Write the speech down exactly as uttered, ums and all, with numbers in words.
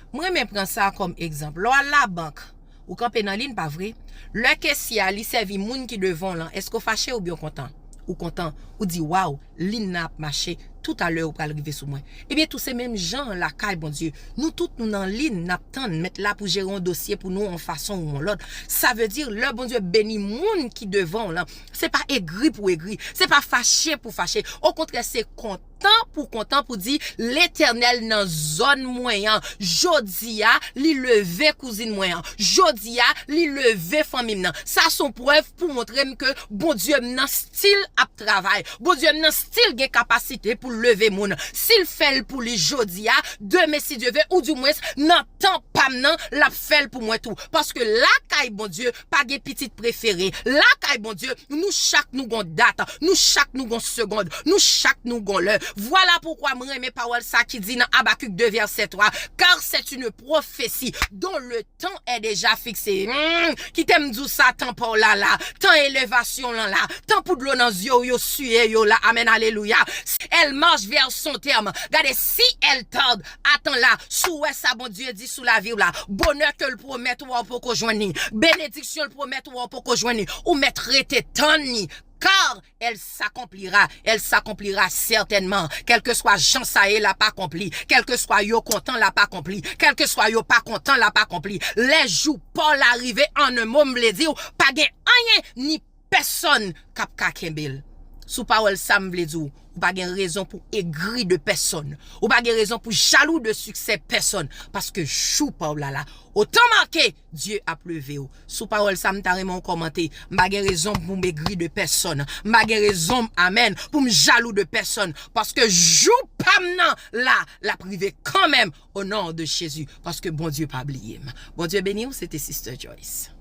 Mwen renmen pran sa kòm egzanp. Lè w al labank, ou kanpe nan liy, pa vre? Lè kesye a, li sèvi moun ki devan w lan, èske w fache oubyen w kontan? Ou kontan. Ou di, "Waw, liy nan ap mache, toutalè ou pral rive sou mwen." Ebyen, tou se menm jan an lakay Bondye. Nou tout nou nan liy, n ap tann Mèt la pou jere yon dosye pou nou, yon fason ou yon lòt. Sa vle di, lè Bondye beni moun ki devan w lan, se pa egri pou egri, se pa fache pou fache. Okontrè, se kontan pou kontan pou di, "Letènèl nan zòn mwen an, jodi a, li leve kouzin mwen an, jodi a, li leve fanmi m nan." Sa se yon prèv pou montre m ke Bondye m nan still ap travay. Bondye m nan still gen kapasite pou l leve moun. Si l fè l pou li jodi a, demen, si Dye vle, ou dimwens nan tan pa m nan, l ap fè l pou mwen tou. Paske lakay Bondye, pa gen pitit prefere. Lakay Bondye, nou chak nou gon dat, nou chak nou gon segond, nou chak nou gon lè. Vwala poukwa mwen renmen pawòl sa ki di nan Abakik de vèsè twa, "Car c'est une prophétie dont le temps est déjà fixé." Hmm, kite m di w sa, tan pa w la la, tan elevasyon lan la, tan pou dlo nan zye w yo siye yo la. Amèn, alelouya. Elle marche vers son terme. Gade, si elle tarde, attends-la. Si w wè sa Bondye di sou lavi w la, bonè ke l pwomèt ou a, ou poko jwenn li. Benediksyon l pwomèt ou a, ou poko jwenn li. Ou mèt rete tann li. Car elle s'accomplira, elle s'accomplira certainement. Kèlkeswa jan sa ye, l ap akonpli. Kèlkeswa yo kontan, l ap akonpli. Kèlkeswa yo pa kontan, l ap akonpli. Lè jou pa w la rive, an en mo, m vle di w, pa gen anyen ni pèsonn k ap ka kenbe l. Sou pawòl sa, m vle di w, ou pa gen rezon pou egri de pèsonn. Ou pa gen rezon pou jalou de siksè pèsonn. Paske jou pa w la la. Otan make, Dye ap leve w. Sou pawòl sa, m ta renmen w kòmante. M pa gen rezon pou m egri de pèsonn. M pa gen rezon, amèn, pou m jalou de pèsonn. Paske jou pa m nan la, l ap rive kanmenm, o non de Jezi. Paske Bondye pa bliye m. Bondye beni w, se te Sister Joyce.